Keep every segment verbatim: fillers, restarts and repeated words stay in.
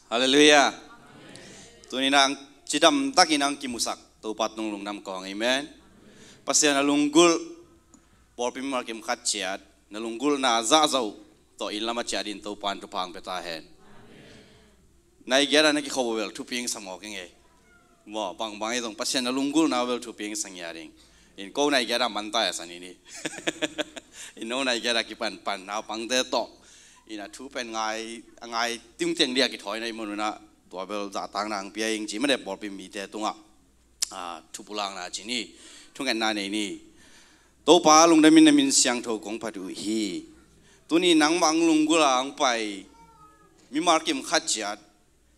Halleluiah. Tuni-in ah cidam takin hong kimusak Topa tungah lungdam kong, amen. Pasian, na lunggulh, pawlpi mimal kim khat ciat, na lunggulhna zahzah tawh inn lamah ciah dingin Topa in thupha hong pia ta hen. Nai giat ah na kikhop uh bel thupi hong sa mawk ing ei. Maw, bangbang ahi zong Pasian na lunggulhna uh bel thupi hong sa ngiat ding. In ko nai giat ah man ta a sa ni ni. In no nai giat ah kipanpan naupangte tawh. In a thu pen ngai, a ngai tingteng ding a kithawi na hih mun un ah tua bel zahtakna hong pia ing ci mah de, pawlpi mite tungah. Ah, thupulakna ci ni. Thungetna nei ni. Topa, lungdamin na min siangtho kong phat uh hi. Tuni nangmah hong lunggulh a hong pai mimal kim khat ciat,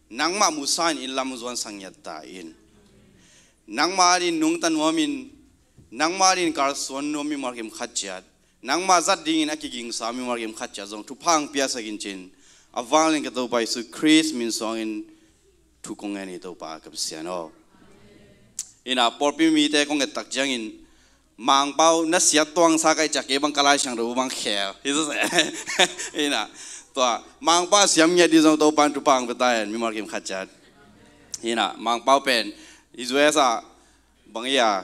nangmah musa in inn lam zuan sa ngiat ta in. Nangmah adingin nungta nuamin, nangmah adingin kalsuan nuam mimal kim khat ciat, nangmah zat dingin a kigingsa mimal kim khat ciat zong thupha hong piasak in ci-in, a vanglian ka Topa Jesu Khrist min suangin thu kong ngen hi, Topa ka Pasian aw. In a pawlpi mite kong et tak ciangin, Mangpau na siat tuangsa ka hih ciang kei bang ka Lai Siangtho bang khel hi zaw se. In a, tua Mangpau siam ngiat ding zong Topa in thupha hong pia ta hen, mimal kim khat ciat. In a, Mangpau pen i U S ah bang hi a,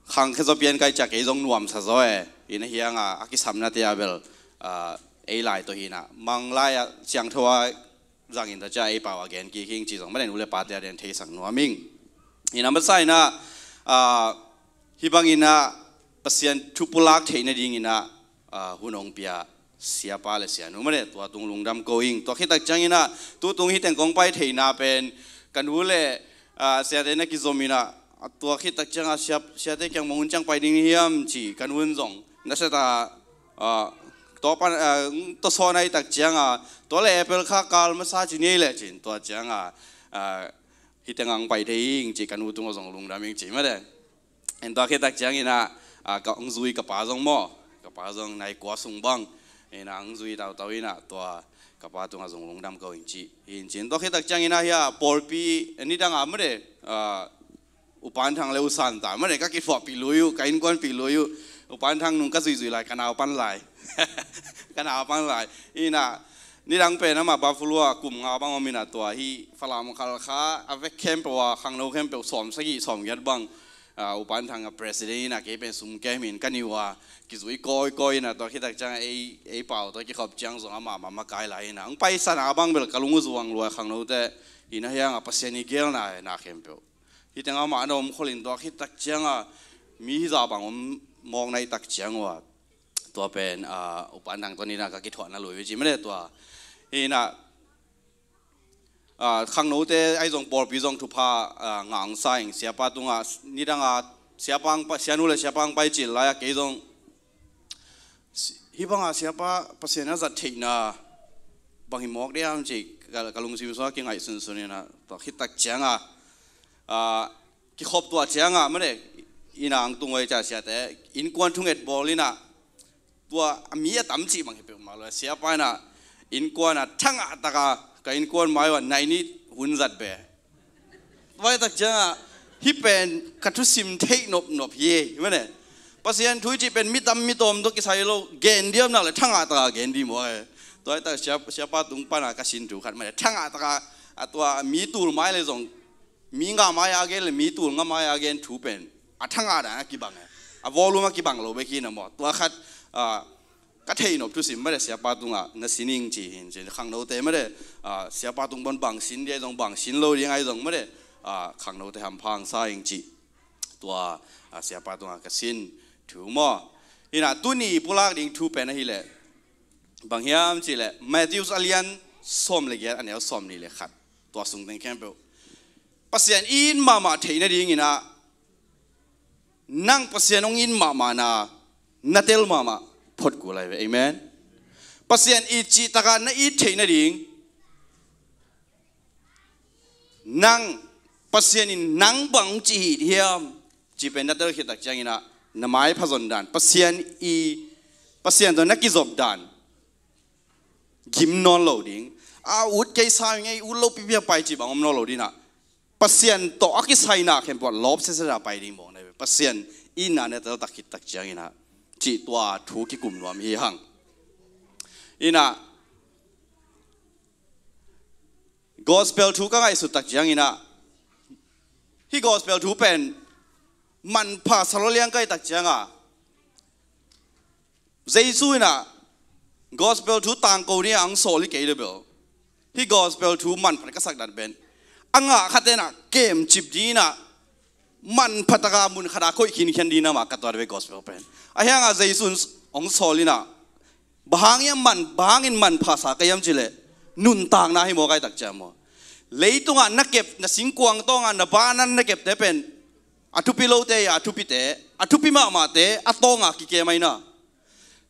khangkhia zaw pian ka hih ciang kei zong nuamsa zaw e. In a, hiang a, a kisapnate ah bel, ah, ei lai tawh hi in a, Manglai ah siangtho a zangin ta ciang ei pau a gen kik hing ci zong mah den, u le pate a den theisak nuam ing. In a, masa in a, ah, hih bangin a Pasian thu pulak theih nadingin a, ah, hun hong pia siapa le sianu mah de, tua tung lungdam ko ing. Tua khit tak ciangin a, tu tung hih teng kong pai theihna pen ka nu le, ah, siate na kizom in a, tua khit tak ciang a, sia, siate kiang bang hun ciang pai ding hiam ci, ka nu in zong na seta, ah, tua pan, ah, tua sawn ahih tak ciang a, tua le April kha kal masa ci ni leh ci-in, tua ciang a, ah, hih teng hong pai thei ing ci, ka nu tungah zong lungdam ing ci mah de. En, tua khit tak ciangin a, ah, ka hong zui ka pa zong maw, ka pa zong nai kua sung bang in a hong zui tautau in a, tua ka pa tungah zong lungdam ko ing ci. In ci-in tua khit tak ciangin a, hih a pawlpi nidang a mah de, ah, U Pan Thang le U San Ta mah de ka kithuahpih lui uh, ka innkuanpih lui uh. U Pan Thang nung ka zuihzuih lai, ka nau pan lai. Ka nau pan lai. In a, nidang pen amah Buffalo ah kum nga bang om in a, tua hih Falam khal kha a vek khempeuh a khangno khempeuh sawm sagih sawm giat bang, ah, U Pan Thang a president in a, kei pen sum kem in ka niu a kizui kawikawi in a, tua khit tak ciang a ei, ei pau tawh kikhop ciang zong amah mah makai lai in a, hong paisan a bang bel ka lung uh zuang lua, khangnote. In a, hiang a Pasian i gelna na khempeuh. Hih teng amah na om khol in, tua khit tak ciang a mi hizah bang om mawk na hih tak ciang uh a, tua pen, ah, U Pan Thang tawh nidang a ka kithuahna lui uh ci mah de tua. In a, ah, khangnote ahi zong pawlpi zong thupha, ah, ngah hong sa ing, siapa tungah nidang a siapa hong pai, sianu le siapa hong pai cil lai a kei zong Si-, hih bangah siapa Pasian a zat theihna bang hi mawk diam ci ka, ka lungsim sungah kingaih sunsun in a, tua khit tak ciang a, ah, kikhop tuah ciang a mah de, in a hong tung uh hi ciang siate innkuan thunget bawl in a, tua a mi a tam cih bang hi peuhmah lo, siapa in a innkuan a thangah tak a, ka innkuan mai uh a nai nih hun zat be. Tua hih tak ciang a, hih pen ka thusim theih nopnop hi, hi mah ne. Pasian thu i cih pen mi tam mi tawm tawh kisai lo, gen diam nak le thangah tak a gen ding maw e. Tua hih tak sia, siapa tung pan a ka sin thu khat mah ne. Thangah tak a, a tua mi tul mai le zong, mi ngah mai a gen le mi tul ngah mai a gen thu pen a thangah dan a kibang e. A volume a kibang lo bek hi na maw. Tua khat, ah, ka theih nop thusim mah de, siapa tungah na sin ing ci hi in ci, khangnote mah de, ah, siapa tung pan bang sin ding ahi zong bang sin lo ding ahi zong mah de, ah, khangnote hampha hong sa ing ci. Tua, ah, siapa tungah ka sin thu maw. Hi na, tuni pulak ding thu pen ahih leh bang hiam cih leh Matthew a lian sawm le giat, a neu sawm nih le khat. Tua sung teng khempeuh Pasian i it mahmah theih nadingin ah, nang Pasian hong it mahmahna na tel mahmah phot kul lai ve. Amen. Pasian it cih tak a na it theih nading, nang Pasian in nang bang hong ci hi hiam cih pen na tel khit tak ciangin ah, na maipha zon dan, Pasian i, Pasian tawh na kizop dan gim nawn lo ding. A, ut kei sa ing ei, ut lo pipi a pai cih bang om nawn lo ding ah, Pasian tawh a kisai na khempeuh ah lawp sese a pai ding bawng na hi ve. Pasian i na na tel tak khit tak ciangin ah, cih tua thu kikum nuam hi hang. In ah, Gospel thu ka ngaihsut tak ciangin ah, hih gospel thu pen manpha sa lua liang ka hih tak ciangah, Jesu in ah gospel thu tangko ding a hong sawl hi kei le bel, hih gospel thu manpha ka sak dan pen a ngah khatte in ah kemcip ding in ah manpha taka mun khat ah koih khinkhian ding in ah mah ka tuat ve gospel pen. Ahi hangah Jesu in hong sawl in ah, bang hang hiam man, bang hangin manpha sa ka hiam cih leh, nuntakna hi maw ka hih tak ciang maw. Leitungah na kep, na singkuang tawngah na banan na kepte pen a thupi lote, a thupite, a thupi mahmahte a tawngah kikem ahi na.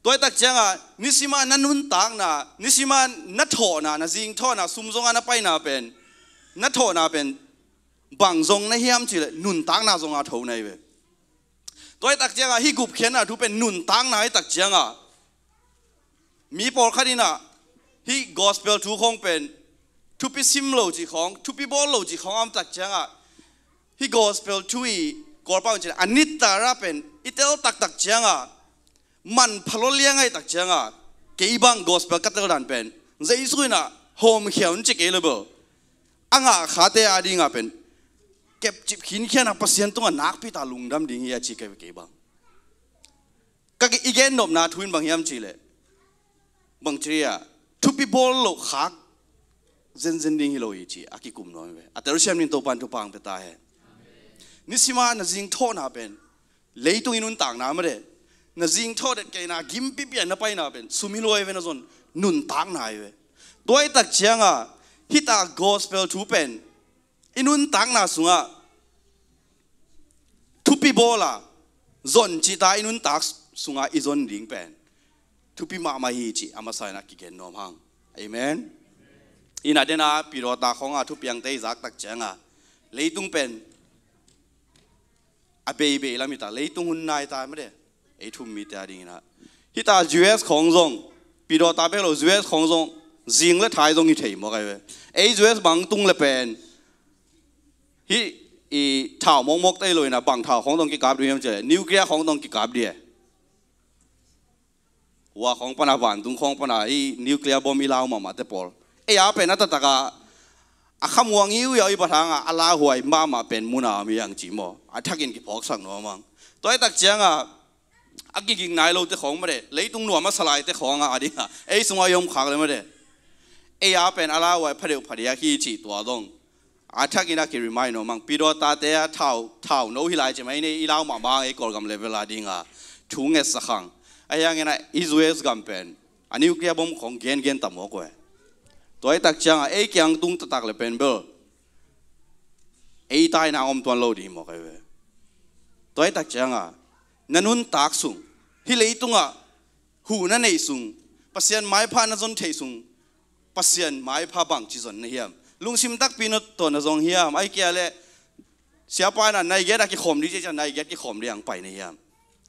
Tua hih tak ciangah nisimah na nuntakna, nisimah na thawhna, na zing thawhna, sum zongah na paina pen, na thawhna pen bang zong na hiam cih leh nuntakna zongah tho na hi ve. Tua hih tak ciangah hih gupkhiatna thu pen nuntakna hih tak ciangah, mi pawlkhat in ah hih gospel thu khawng pen thupi sim lo cih khawng, thupi bawl lo cih khawng a om tak ciangah, hih gospel thu i Kawlpau in cih leh a nittara pen i tel taktak ciangah, manpha lua liang a hih tak ciangah, kei bang gospel ka tel dan pen Jesu in ah hawmkhia un ci kei le bel, a ngah khatte a dingah pen kepcip khinkhian a Pasian tungah nakpi ta lungdam ding hi a ci kei, kei bang. Ka ki-, i gennopna thu in bang hiam cih leh, bang ci a, thupi bawl loh khak zenzen ding hi lo hi ci a kikum nuam hi ve. A telsiam ding Topa'n thupha hong pia ta hen. Nisimah na zing thawhna pen leitung i nuntakna mah de, na zing thawh det kei na, gimpi pian na paina pen sum hi lo hi ve, na zon nuntakna hi ve. Tua hih tak ciangah hih ta gospel thu pen i nuntakna sungah thupi bawl a zon cih ta, i nuntak sungah i zon ding pen thupi mahmah hi cih a masa in ah kigen nuam hang. Amen. In ah den a pidawta khawngah thupiangte i zak tak ciangah, leitung pen a beibei lam hi ta, leitung hun nai ta mah de, ei thu-um mite a ding in ah. Hih ta U S khawng zong, pidawta bek lo, U S khawng zong, zing le thai zong hi thei mawk ahi ve. Ei U S bang tung le pen, hih i thau mawkmawk te hi lo in ah, bang thau khawng tawh kikap ding hiam cih leh, nuclear khawng tawh kikap ding e. Hua khawng pan a, vantung khawng pan a, hih nuclear bomb i lau mahmahte pawl. Ei a pen a taktak a, a khamuang iuiau i bat hang a, a lauhuai mahmah pen mun a om hi hang ci maw. A thakin kiphawksak nuam hang. Tua hih tak ciangah, a kiging nai lote khawng mah de, leitung nuam a sa laite khawng a ding a, ei sungah i om khak le mah de. Ei a pen a lauhuai phadeuh phadiak hi cih tua dong a thakin a ki-remind nuam hang. Pidawtate a thau, thau no hi lai ci mai ni, i lau mahmah hang, ei Kawlgam level a ding a thu ngetsak hang. Ahi hangin ah i U S gam pen a nuclear bomb khawng gengen ta mawk uh e. Tua hih tak ciangah ei kiang tung taktak le pen bel ei taina om tuan lo ding hi mawk ahi ve. Tua hih tak ciangah na nuntak sung, hih leitungah hu na neih sung, Pasian maipha na zon theih sung, Pasian maipha bangci zon na hiam? Lungsim takpi na tawh na zong hiam? Ahih kei leh siapa in ah nai giat a kikhawm ding ci ciang nai giat kikhawm ding hong pai na hiam?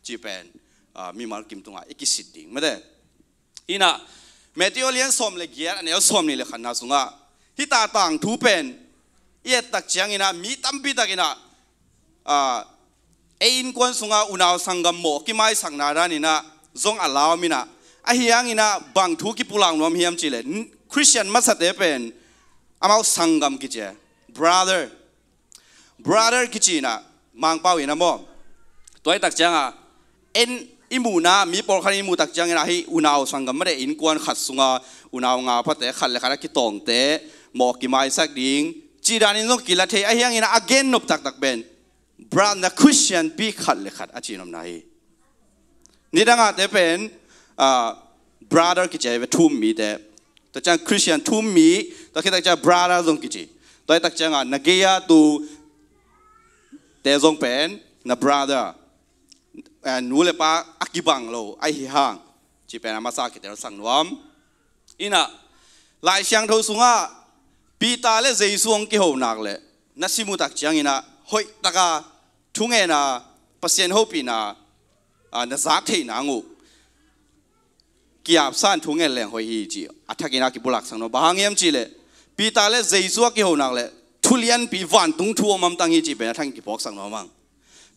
Cih pen, ah, mimal kim tungah i kisit ding mah de. In ah, Matthew a lian sawm le giat, a neu sawmnih le khatna sungah, hih ta tangthu pen i et tak ciangin ah, mi tampi takin ah, ah, ei innkuan sungah unau sanggam mawh kimaisakna dan in ah zong a lau om in ah, ahi hangin ah bang thu kipulak nuam hiam cih leh, Christian masate pen amau sanggam kici e, brother. Brother kici in ah, Mangpau in ah maw. Tua hih tak ciangah, en i muhna, mi pawlkhat in i muh tak ciangin ah, hih unau sanggam mah de, innkuan khat sungah unau ngau phate, khat le khat a kitawngte mawh kimaisak ding cih danin zong kila thei, ahi hangin ah a gennop taktak pen, brother, na Christian pi khat le khat a cihnopna hi. Nidangahte pen, ah, brother kici ahi ve, thu-um mite. Tua ciang Christian thu-um mi, tua khit tak ciang brother zong kici. Tua hih tak ciangah na gei-a tute zong pen na brother. Eh, nu le pa a kibang lo ahi hang, cih pen a masa kitelsak nuam. In ah, Lai Siangtho sungah Peter le Jesu hong kiho nak leh na sim uh tak ciangin ah, hoih taka thungetna, Pasian hopihna, ah, na zak theih nang uh, ki-apsan thunget leng hoih hi cih a thakin a kipulaksak nuam. Bang hang hiam cih leh, Peter le Jesu a kiho nak leh thu lianpi, vantung thu om hamtang hi cih pen a thakin kiphawksak nuam hang.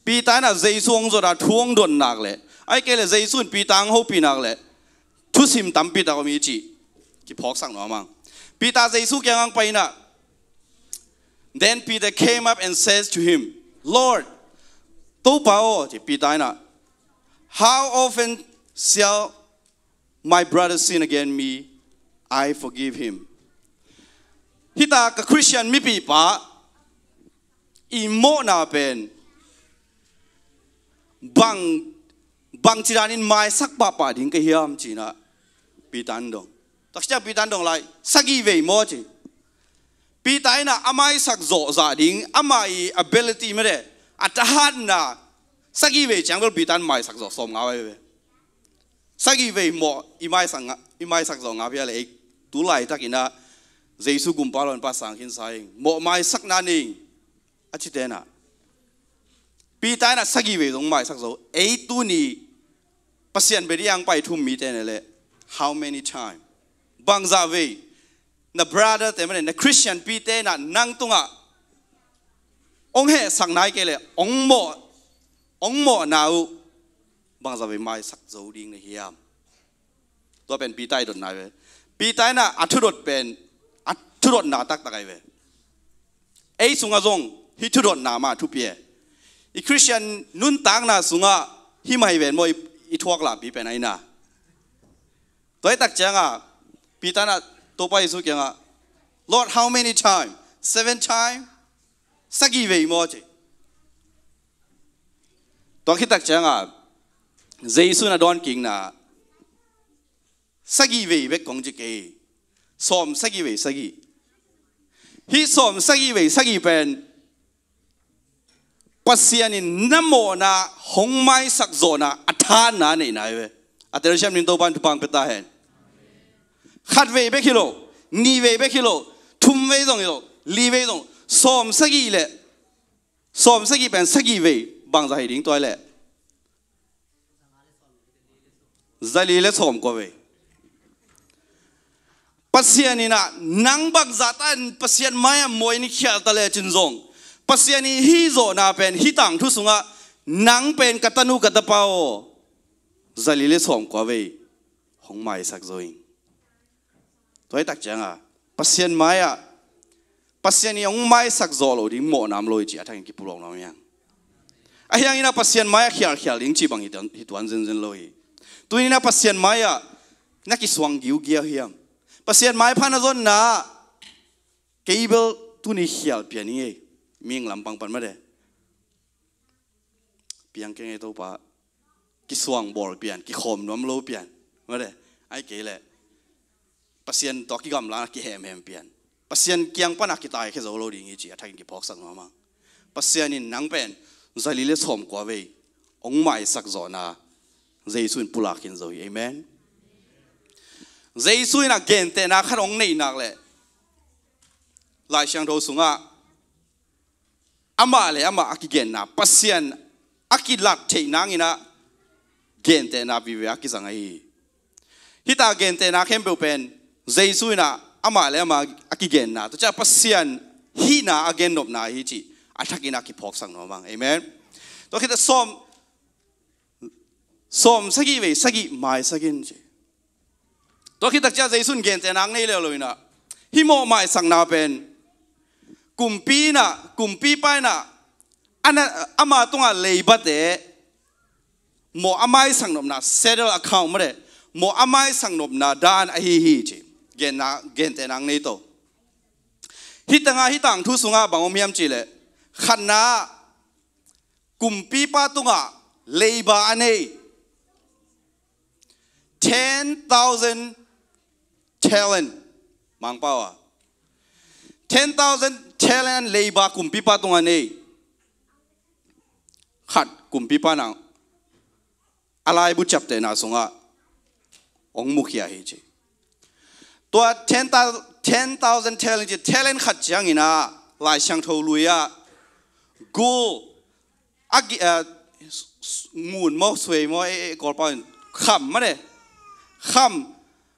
Peter in ah Jesu hong zot a thu hong dot nak leh, ahih kei leh Jesu in Peter hong hopih nak leh thusim tampi tak om hi cih kiphawksak nuam hang. Peter Jesu kiangah hong pai in ah, Then Peter came up and says to him, "Lord, Topa aw," ci Peter in ah, "how often shall my brother sin against me, I forgive him?" Hita ka Christian mipipa i mawhna pen bang, bangci danin maisak pahpah ding ka hiam, ci-in ah Peter in dong. Tua khit ciang Peter in dong lai, "Sagih vei maw?" ci. Peter in ah a maisak zawh zah ding, ama i ability mede, a thahatna, sagih vei ciang bel Peter in maisak zawh sawm ngau ahi ve. Sagih vei mawh i maisak nga, i maisak zawh ngau hi a leh ei tu laitakin ah Jesu gumpa lawnpa sang khinsa ing, mawh maisakna nei ing a cite in ah, Peter in ah sagih vei zong maisak zo. Ei tuni Pasian bia ding a hong pai thum mite in ah leh, how many time, bangzah vei na brother te mah leh na Christian pite in ah nang tungah hong hehsak nai kei leh hong mawh, hong mawhna uh bangzah vei maisak zo ding na hiam? Tua pen Peter i dotna ahi ve. Peter in ah a thudot pen a thudotna taktak ahi ve. Ei sungah zong hih thudotna mah thupi e. I Christian nuntakna sungah hih mah hi ven maw, i, i thuak lahpi pen ahi na. Tua hi tak ciangah Peter in ah Topa Jesu kiangah, "Lord, how many time? Seven time? Sagih vei maw?" ci. Tua khit tak ciangah Jesu in a dawnkikna, "Sagih vei bek kong ci kei, sawm sagih vei sagih." Hih sawm sagih vei sagih pen Pasian in na mawhna hong maisak zawhna a thahatna a neihna ahi ve. A telsiam ding Topa in thupha hong pia ta hen. Khat vei bek hi lo, nih vei bek hi lo, thum vei zong hi lo, li vei zong, sawm sagih leh, sawm sagih pen sagih vei bangzah hi ding tua leh? Zali le sawmkua vei. Pasian in ah nang bangzah ta in Pasian mai-ah mawh in i khial ta lecin zong, Pasian in hih zawhna pen hih tangthu sungah nang pen ka tanu ka tapa aw, zali le sawmkua vei hong maisak zo ing. Tua hi tak ciangah Pasian mai-ah, Pasian in hong maisak zawh loh ding mawhna om lo hi cih a thakin kipulak nuam hi hang. Ahi hangin ah Pasian mai-ah khialkhial ding cih bang hi tuan, hi tuan zenzen lo hi. Tuni-in ah Pasian mai-ah na kisuang giugiau hiam? Pasian maipha na zonna ah kei bel tuni khial pian ing ei, mihing lampang pan mah de. Piang kei ing ei Topa. Kisuang bawl pian, kikhawm nuam lo pian, mah de. Ahih kei leh Pasian tawh kigamla-in a kihemhem pian, Pasian kiang pan a kitaikhia zo lo ding hi cih a thakin kiphawksak nuam hang. Pasian in nang pen zali le sawmkua vei hong maisak zawhna Jesu in pulak khin zo hi. Amen. Jesu in ah gentehna khat hong neih nak leh Lai Siangtho sungah amah le amah a kigenna, Pasian a kilat theih nangin ah gentehna vive a kizang ahi hi. Hita gentehna khempeuh pen Jesu in ah amah le amah a kigenna, tua ciang Pasian hihna a gennopna ahi cih a thakin ah kiphawksak nuam hang. Amen. Tua khit teh sawm, sawm sagih vei sagih maisak in ci. Tua khit tak ciang Jesu in gentehna hong nei leuleu in ah, hih mawh maisakna pen kumpi in ah, kumpipa in ah, a na, ama tungah leibate mawh a maisak nopna, settle account mah de, mawh a maisak nopna dan ahi hi ci. Genna, gentehna hong nei to. Hih tangah, hih tangthu sungah bang om hiam cih leh, khatna ah kumpipa tungah leiba a nei, ten thousand talent, Mangpau ah, ten thousand talent leiba kumpipa tungah nei. Khat kumpipa in ah a laibu ciaptehna sungah hong mukhia hi ci. Tua ten thou-, ten thousand talent ci, talent khat ciangin ah Lai Siangtho lui ah gul a gi-, eh, s-, s-, ngun maw, suei maw, eh, eh, Kawlpau in kham mah de. Kham,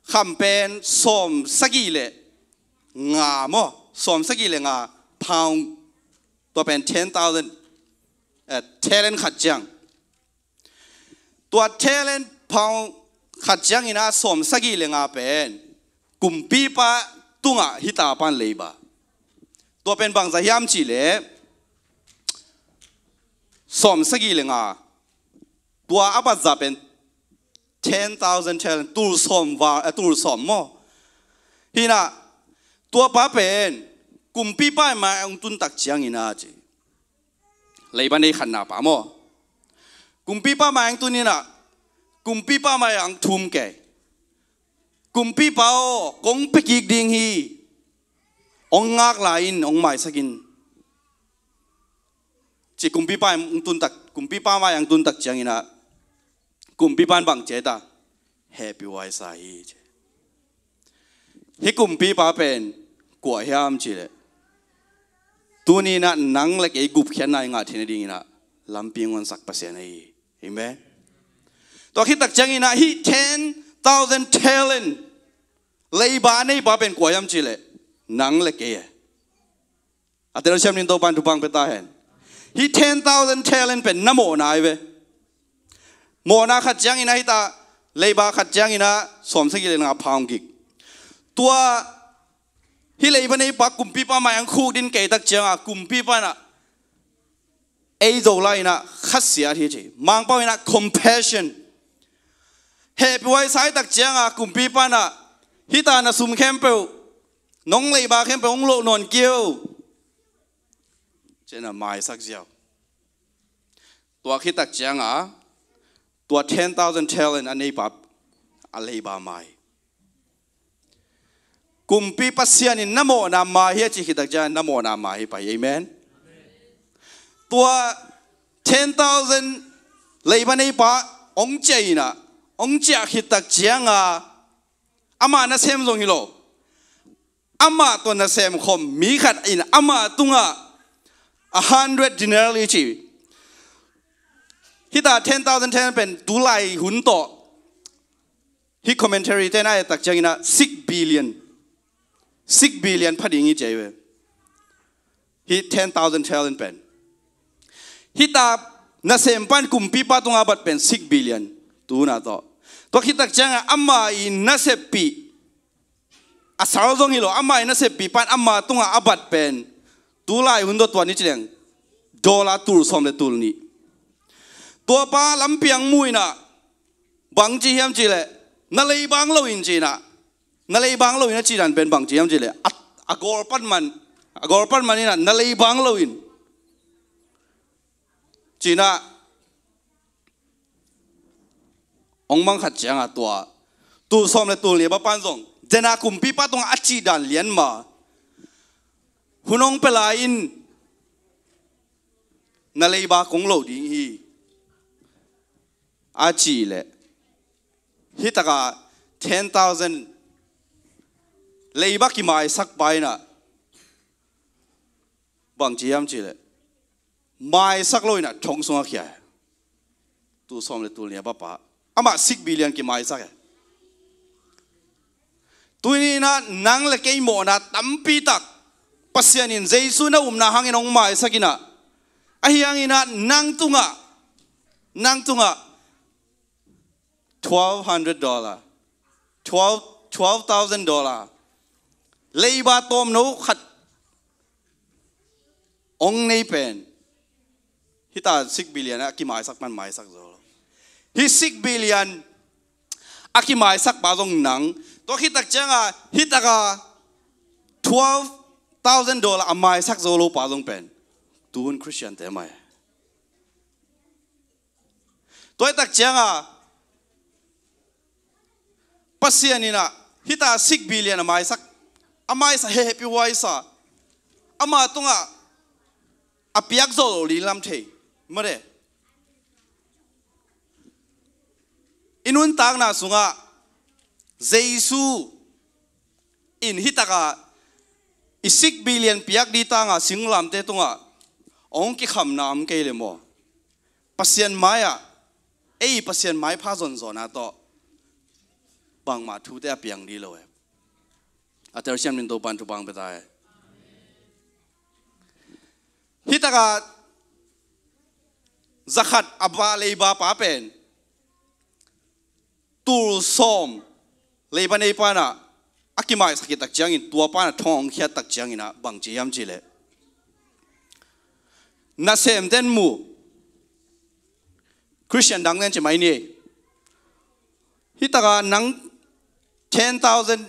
kham pen sawm sagih le nga maw, sawm sagih le nga pound, tua pen ten thousand, eh, talent khat ciang. Tua talent pound khat ciangin ah sawm sagih le nga pen kumpipa tungah hih tapa in leiba. Tua pen bangzah hiam cihleh, sawm sagih le nga, tua a batzah pen ten thousand talent, tul sawm val, eh, tul sawm maw. Hi inah, tua pa pen kumpipa mai-ah hong tun tak ciangin ah ci, leiba nei khatna pa maw, kumpipa mai-ah hong tun inah, kumpipa mai-ah hong thum kei. Kumpipa aw, kong pia kik ding hi. Hong ngak lai in, hong maisak in, ci kumpipa hong tun tak, kumpipa mai-ah hong tun tak ciangin ah, kumpipa in bang ci hiam ta? Hehpihhuai sa hi ci. Hih kumpipa pen kua hiam cihleh, tuni inah nang le kei gupkhiatna i ngah theihna ding inah lampi hong honsak Pasian ahi hi. Amen. Tua khit tak ciangin ah hih ten thousand talent leiba a neipa pen kua hiam cihleh, nang le kei e. A telsiam ding Topa'n thupha hong pia ta hen. Hih ten thousand talent pen na mawhna ahi ve. Mawhna khat ciangin ah hih ta, leiba khat ciangin ah sawm sagih le nga pha hong kik. Tua hih leiba neipa kumpipa mai-ah hong khukdin kei tak ciangah, kumpipa inah ei Zolai inah khasiat hi ci. Mangpau inah compassion. Hehpihhuai sa hi tak ciangah kumpipa inah, hih ta na sum khempeuh, nong leiba khempeuh hong loh nawn kei o, ci-in ah maisak ziau. Tua khit tak ciangah, tua ten thousand talent a neipa, a leiba mai. Kumpi Pasian in na mawhna mai hi a cih khit tak ciangah na mawhna mai hi pah hi. Amen. Tua ten thousand leiba neipa hong ciah inah, hong ciah khit tak ciangah, amah nasem zong hi lo. Amah tawh nasem khawm mi khat in amah tungah a hundred denarii ci. Hih ta ten thousand talent pen tulai hun tawh, hih commentary te na et tak ciangin ah six billion, six billion pha ding hi ci ahi ve. Hih ten thousand talent pen, hih ta nasem pan kumpipa tungah a bat pen six billion. Tu hun ah tawh, tua khit tak ciangah amah i naseppih, a sal zong hi lo, amah i naseppih pan amah tungah a bat pen, tulai hun tawh tua ni ci leng, dollar tul sawm le tul nih. Tua pa lampi hong mu inah, bang ci hiam cihleh, na leiba hong lo in ci inah, na leiba hong lo in a cih dan pen bang ci hiam cihleh, a, a gawl pan man, a gawl pan man inah na leiba hong lo in ci inah, hong mang khat ciangah tua tul sawm le tul nih a ba pan zong, dena kumpipa tungah a cih dan lian mah, hun hong pia lai in, na leiba kong lo ding hi, a cih leh, hih takah ten thousand leiba kimaisak pa inah bang ci hiam cihleh, maisak lo inah thong sungah khia. Tul sawm le tul nih a ba pa, amah six billion kimaisak e. Tuni inah nang le kei mawhna tampi tak Pasian in Jesu na upna hangin hong maisak inah, ahi hangin ah nang tungah, nang tungah twelve hundred dollar, twelve, twelve thousand dollar, leiba tawmno khat hong nei pen, hih ta six billion a kimaisak pan maisak zo lo. Hih six billion a kimaisak pa zong nang. Tua khit tak ciangah, hih takah twelve thousand dollar a maisak zo lo pa zong pen, tu hun Christian te mai. Tua hi tak ciangah, Pasian inah hih ta six billion a maisak, a maisak hehpihhuai sa, amah tungah a piak zo lo ding lam thei. Mate, i nuntakna sungah Jesu in hih takah i six billion piak ding tangah singlamteh tungah hong kikhamna om kei le maw? Pasian mai-ah, ei Pasian maipha zonzawhna tawh bangmah thute a piang ding lo e. A telsiam ding Topa'n thupha hong pia ta e. Hih takah zakhat a ba leiba pa pen, tul sawm leiba nei pa inah a kimaisak khit tak ciangin, tua pa inah thong hong khiat tak ciangin ah bang ci hiam cihleh, Nasemten mu. Khristian dangten ci mai ni. Hih takah nang ten thousand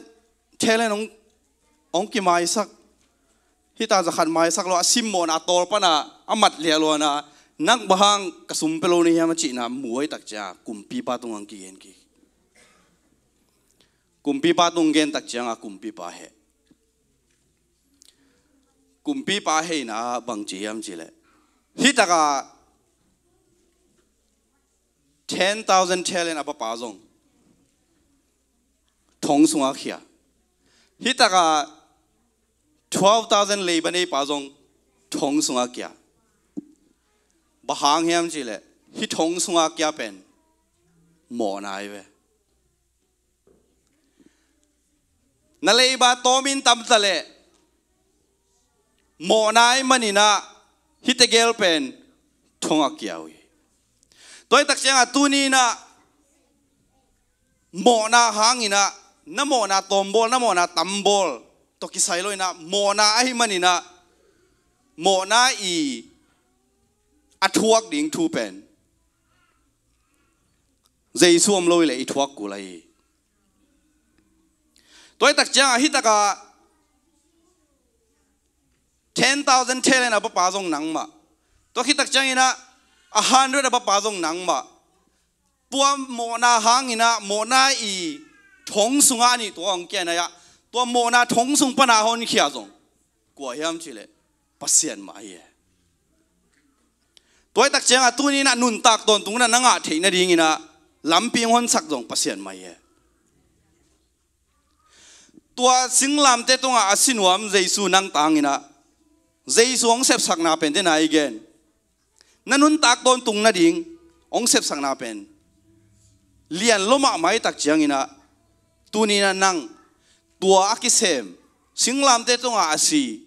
talent hong, hong kimaisak. Hih takah za khat maisak lo a, simmawhna a tawl pana a mat liah luana, nang bang hang ka sum pia lo na hiam a cihna mu a, hih tak ciangah kumpipa tungah hong kigen kik. Kumpipa tung gen tak ciangah kumpipa heh. Kumpipa heina bang ci hiam cih leh, hih takah ten thousand talent a bapa zong thong sungah khia. Hih takah twelve thousand leiba neipa zong thong sungah kia. Bang hang hiam cih leh, hih thong sungah kia pen mawhna hi ve. Na leiba tawmin tam ta leh, mawhna ahih manin ah hihte gel pen thong a kia uh hi. Tua hih tak ciangah tuni in ah mawhna hangin ah, na mawhna tawm bawl, na mawhna tam bawl tawh kisai lo in ah, mawhna ahih manin ah, mawhna i a thuak ding thu pen Jesu om lo hi leh i thuak kul ahi hi. Tua hih tak ciangah hih takah ten thousand talent a bapa zong nangmah. Tua khit tak ciangin ah a hundred a bapa zong nangmah. Tua mawhna hangin ah, mawhna i thong sungah a nih tua hong kia na hi a, tua mawhna thong sung pana hong khia zong kua hiam cih leh, Pasian mah hi e. Tua hih tak ciangah tuni in ah nuntak tawntungna na ngah theih nadingin ah lampi hong honsak zong Pasian mah hi e. Tua singlamteh tungah a si nuam Jesu nang tangin ah, Jesu hong sepsakna pen tena i gen, na nuntak tawntung nading hong sepsakna pen lian lo mahmah hih tak ciangin ah, tuni in ah nang tua a kisem, singlamteh tungah a si,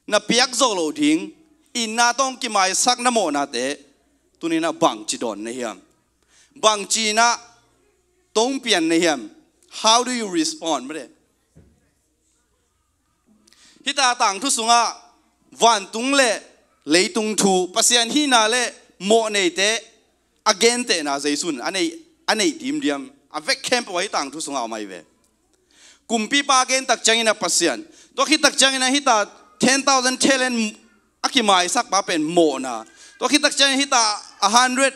na piak zawh loh ding itna tawh hong kimaisak na mawhnate, tuni in ah bangci dawn na hiam? Bangci in ah tawh hong pian na hiam? How do you respond? Mate. Hih takah tangthu sungah vantung le leitung thu, Pasian hihna le mawhneite a gentehna Jesu in a neih, a neih dimdiam, a vek khempeuh ah hih tangthu sungah om ahi ve. Kumpipa gen tak ciangin ah Pasian. Tua khit tak ciangin ah hih takah ten thousand talent a kimaisakpa pen mawhna. Tua khit tak ciangin hih takah a hundred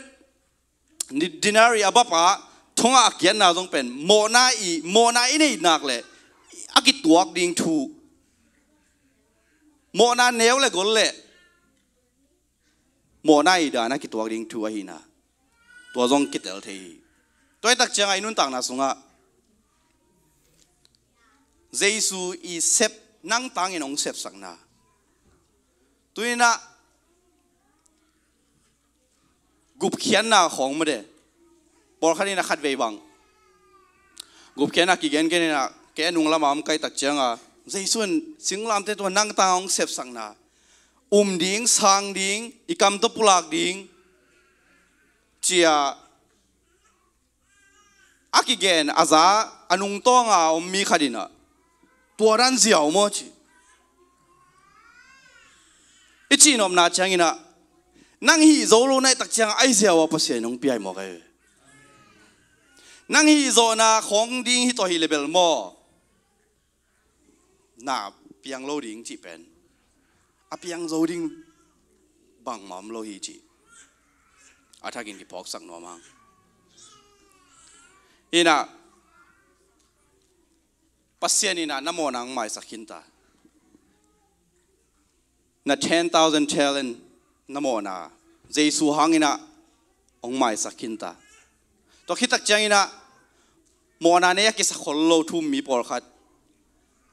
di-, denarii a bapa thongah a kiatna zong pen mawhna i, mawhna i neih nak leh a kituak ding thu. Mawhna neu le gol leh mawhna i dan a kituak ding thu ahihna, tua zong kitel thei hi. Tua hih tak ciangah i nuntakna sungah Jesu i sep, nang tangin hong sepsakna, tuni in ah gupkhiatna khawng mate. Pawlkhat in ah khatvei bang gupkhiatna kigen kei in ah, kei a nung lamah om ka hih tak ciangah, Jesu in singlamteh tungah nang tangah hong sepsakna, um ding, sang ding, i kam tawh pulak ding, ci-a a kigen a za a nungtawng a om mi khat in ah, tua dan ziau maw ci. I cihnopna ciangin ah, nang hih zo lo na hih tak ciangah a ziau a Pasian in hong pia hi mawk ahi ve. Nang hih zawhna khawng ding hi tawh hi leh bel maw, na piang lo ding cih pen, a piang zo ding bangmah om lo hi cih a thakin kiphawksak nuam hang. In ah, Pasian in ah na mawhna hong maisak khin ta. Na ten thousand talent na mawhna Jesu hangin ah hong maisak khin ta. Tua khit tak ciangin ah mawhna nei a kisa khol lo thu um mi pawlkhat,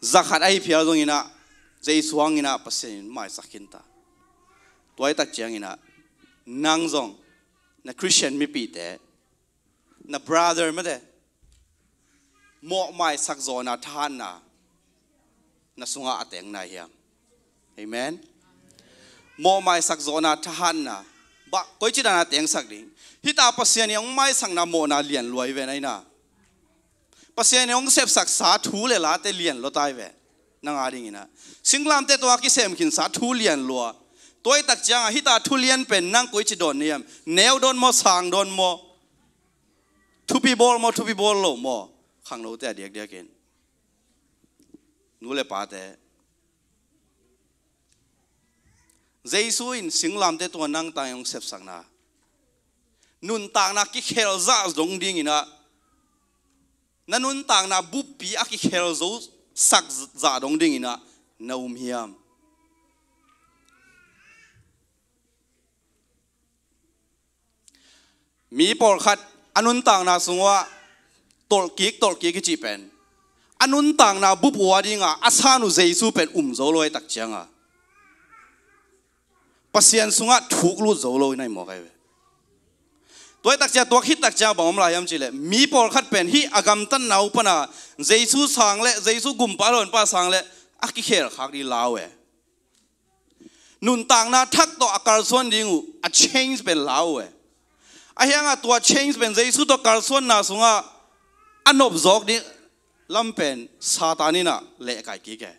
za khat ahi phial zongin ah Jesu hangin ah Pasian in maisak khin ta. Tua hih tak ciangin ah nang zong, na Christian mipihte, na brother mate, mawhmaisak zawhna thahatna na sungah a teng nai hiam? Amen. Mawhmaisak zawhna thahatna, bah, koici dan a tengsak ding? Hih takah Pasian in hong maisakna mawhna lian lua hi ve na, hi na. Pasian in hong sepsaksa thu le late lian lua ta hi ve. Nang a dingin ah singlamteh tungah kisem khinsa thu lian lua, Tua ahih tak ciangah hita thu lian pen nang koici dawn na hiam? Neu dawn maw, sang dawn maw? Thupi bawl maw, thupi bawl lo maw? Khangnote a diakdiakin, nu le pate, Jesu in singlamteh tungah nang tang hong sepsakna, nuntakna kikhel zah dong dinginah, na nuntakna buppi a kikhel zo sak zah dong dinginah na um hiam? Mi pawlkhat a nuntakna sungah tolhkik, tolhkik i cih pen, a nuntakna bup uh a dinga a san uh Jesu pen um zo lo ahih tak cianga, Pasian sungah thuk lut zo lo in a hi mawk ahi ve. Tua ahih tak ciang, tua khit tak ciang bang om lai hiam cihleh, mi pawlkhat pen hih a gamtatna uh pana Jesu sang le, Jesu gumpa le honpa sang le a kikhel khak ding lau e. Nuntakna thak tawh a kalsuan ding uh a change pen lau e. Ahi hangah tua change pen Jesu tawh kalsuanna sungah a nopzawk ding lam pen Satan inah lehkai kik e.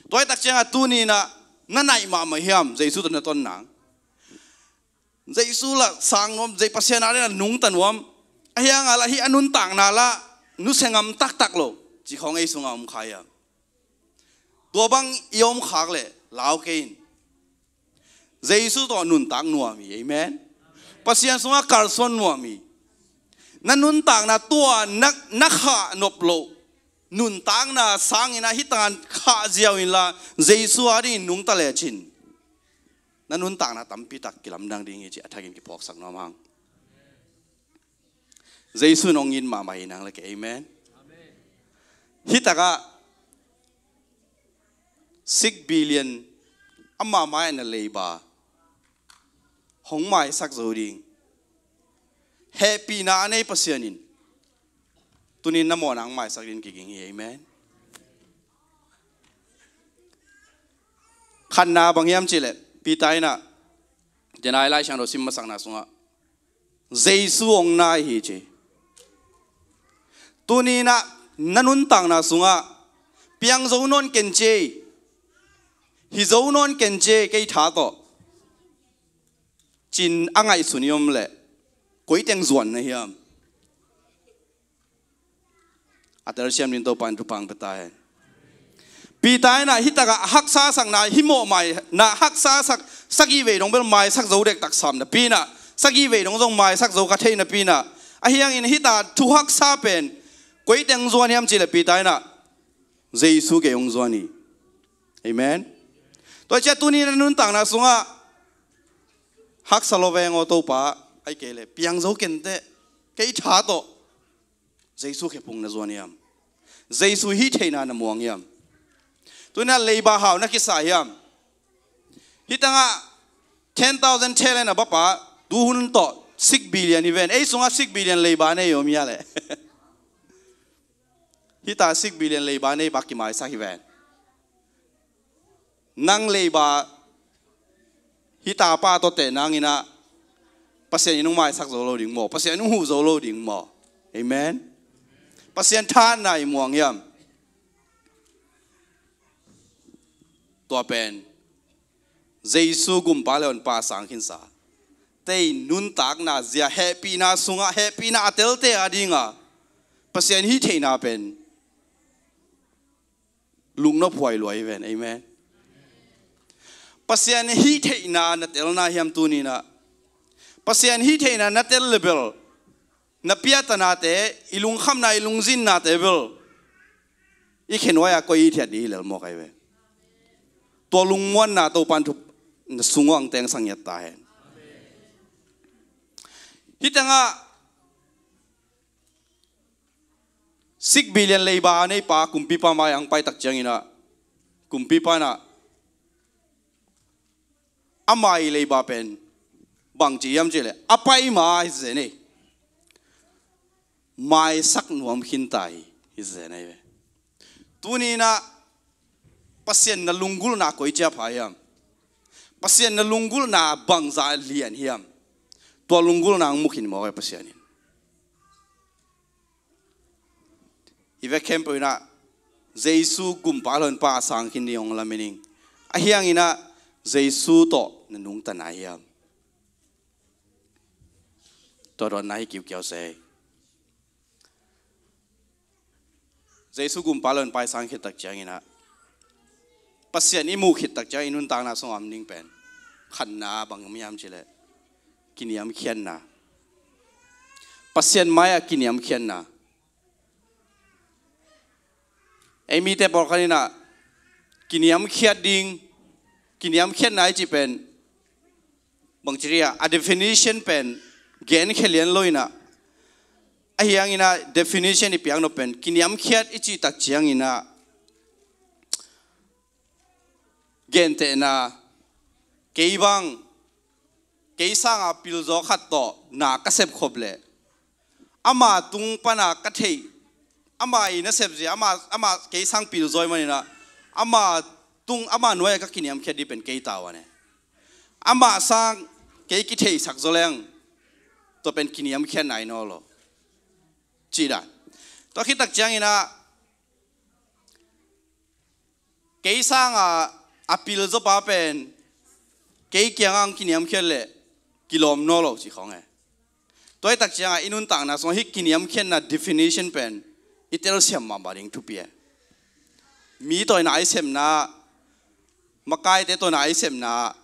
Tua ahih tak ciangah tuni inah na naih mahmah hiam Jesu tawh na ton nang? Jesu lah sang nuam, Jesu Pasian a dingah nungta nuam. Ahi hangah lah hih a nuntakna lah nusia ngam taktak lo cih khawng ei sungah om kha hiam? Tua bang i om khak leh lau kei in. Jesu tawh nuntak nuam hi, amen. Pasian sungah kalsuan nuam hi. Na nuntakna tua na, na khah nop loh nuntakna sangin ah hih tangan khah ziau inla, Jesu a dingin nungta lecin na nuntakna tampi tak kilamdang ding hi cih a thakin kiphawksak nuam hang. Jesu in hong it mahmah hi nang le kei, amen. Hih takah six billion amah mai-ah na leiba hong maisak zo ding hehpihna a nei Pasian in tuni in na mawhna hong maisak ding kiging hi, amen. Khatna bang hiam cihleh, Peter inah, denai Lai Siangtho sim masakna sungah Jesu hong nai hi ci. Tuni inah na nuntakna sungah piang zo nawn ken ci ei, hi zo nawn ken ci ei, kei tha tawh, ci-in a ngaihsun i om leh koi teng zuan na hiam? A telsiam ding Topa in thupha hong pia ta hen. Peter inah hih takah haksa sakna, hih mawhmaina haksa sak, sagih vei dong bel maisak zo dektak sam napi inah, sagih vei dong zong maisak zo kha thei napi inah, ahi hangin hih ta thu haksa pen koi teng zuan hiam cihleh Peter inah Jesu gei hong zuan hi. Amen. Tua ciang tuni na nuntakna sungah haksa lo veng aw Topa, ahih kei leh piang zo ken teh, kei tha tawh Jesu khephung na zuan hiam? Jesu hih theihna na muang hiam? Tuni inah leiba hau na kisa hiam? Hih tangah ten thousand talent a bapa tuhun tawh six billion hi ven. Ei sungah six billion leiba nei om hia leh? Hih ta six billion leiba nei bak kimaisak hi ven. Nang leiba hih tapa tawh teh nang inah Pasian in hong maisak zo lo ding maw? Pasian in hong huh zo lo ding maw? Amen. Pasian thahatna i muang hiam? Tua pen Jesu gumpa le honpa a sang khinsa tei nuntakna zia, hehpihna sungah, hehpihna a telte a dinga Pasian hih theihna pen lungnop huai lua hi ven. Amen. Pasian hih theihna na telna hiam tuni inah? Pasian hih theihna na tel le bel na piatanate, i lungkhamna, i lungzinnate bel i khenuai-a koi i thiat ding hi lel mawk ahi ve. Tua lungmuanna Topa in thu na sungah hong tengsak ngiat ta hen. Hih tangah six billion leiba a neipa kumpipa mai-ah hong pai tak ciang inah kumpipa inah ama ii leiba pen bang ci hiam cihleh, a pai ma hi zen ei, maisak nuam khinta hi, hi zen ei ve. Tuni inah Pasian na lunggulhna koi cia pha hiam? Pasian na lunggulhna bangzah lian hiam? Tua lunggulhna hong mu khin mawk ei Pasian in. I vek khempeuh inah Jesu gumpa le honpa a sang khin ding hong lamen ing. Ahi hangin ah Jesu tawh na nungta nai hiam? Tua dawnna hi kiukiau se. Jesu gumpa lon paisang khit tak ciangin ah, Pasian i muh khit tak ciang i nuntakna sungah om ding pen khatna bang om hiam cih leh kiniamkhiatna. Pasian mai-ah kiniamkhiatna. Ei mite pawlkhat in ah kiniamkhiat ding, kiniamkhiatna i cih pen bangci dia, a definition pen genkhia lian lo in ah, ahi hangin ah definition i piaknop pen kiniamkhiat i cih tak ciangin ah, gentehna, kei bang, kei sanga pilzaw khat tawh na ka sepkhop leh ama tung pana ka theih, ama i nasepzia, ama, ama kei sang pilzaw ahih manin ah, ama tung, ama nuai-ah ka kiniamkhiat ding pen kei tavuan e. Ama sang kei kitheihsak zaw leng, tua pen kiniamkhiatna hi nawn lo, cih dan. Tua khit tak ciangin ah, kei sanga a pilzawpa pen kei kiangah kiniamkhiat leh kilawm nawn lo cih khawng e. Tua hi tak ciangah i nuntakna sungah hih kiniamkhiatna definition pen i telsiam mahmah ding thupi e. Mi tawh i na i sepna, makaite tawh na i sepna,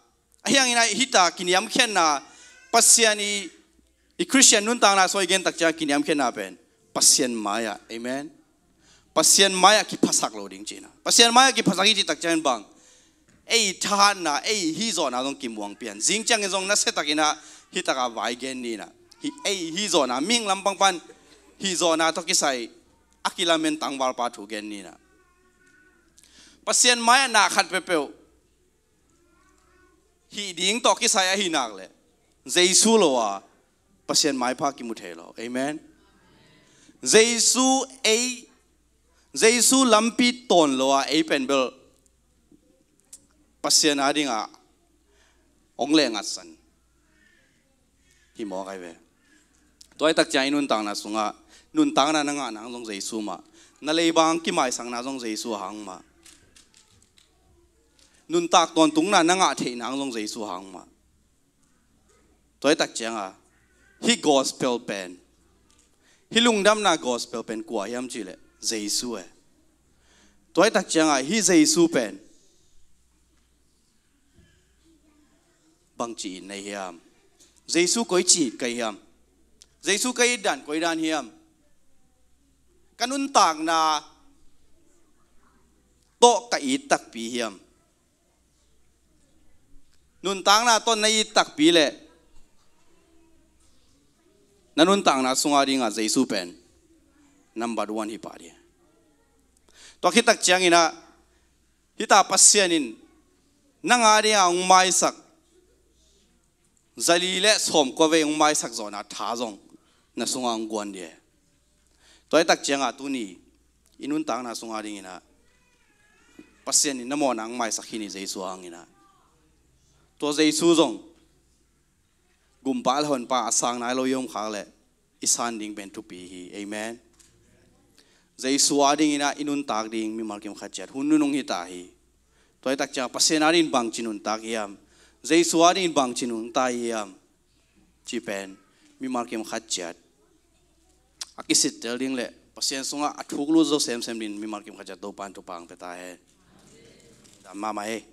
ahi hangin ah hih tak kiniamkhiatna, Pasian i, i Khristian nuntakna sungah i gen tak ciang kiniamkhiatna pen Pasian mai-ah, amen, Pasian mai-ah kiphasak lo ding cihna. Pasian mai-ah kiphasak i cih tak ciangin bang, ei thahatna, ei hih zawhna zong kimuang pian. Zing ciangin zong nasia takin ah hih takah vai gen ni in ah, hih ei hih zawhna, mihing lampang pan hih zawhna tawh kisai a kilamen tangvalpa thu gen ni in ah, Pasian mai-ah na khat peuhpeuh hih ding tawh kisai ahih nak leh Jesu lo a Pasian maipha kimu thei lo. Amen. Jesu ei, Jesu lampi tawn lo a ei pen bel Pasian adingah hong lehngatsan hi mawk ahi ve. Tua hi tak ciang i nuntakna sungah nuntakna na ngah nang zong Jesu mah, na leibang kimaisakna zong Jesu a hang mah, nuntak tawntungna na ngah theih nang zong Jesu a hang mah. Tua hi tak ciangah hih gospel pen, hih lungdamna gospel pen kua hiam cih leh Jesu e. Tua hi tak ciangah hih Jesu pen bangci it na hi hiam? Jesu koici it ka hi hiam? Jesu ka it dan koi dan hiam? Ka nuntakna tawh ka it takpi hiam? Nuntakna tawh na it takpi leh na nuntakna sungah dingah Jesu pen number one hi pah ding. Tua khit tak ciangin ah hih tak Pasian in nang adingah hong maisak, zali le sawmkua vei hong maisak zawhna tha zong na sungah hong guan ding. Tua hi tak ciangah tuni i nuntakna sungah dingin ah Pasian in na mawhna hong maisak hi ni Jesu a hangin ah. Tua Jesu zong gumpa le honpa a sang nai lo i om khak leh i san ding pen thupi hi. Amen. Jesu adingin ah i nuntak ding mimal kim khat ciat hun nunung hi ta hi. Tua hi tak ciang Pasian adingin bangci nuntak hiam? Jesu adingin bangci nuntak hiam? Cih pen mimal kim khat ciat a kisittel ding le Pasian sungah a thuk lut zo semsem dingin mimal kim khat ciat Topa'n thupha hong pia ta hen. Dam mahmah hi.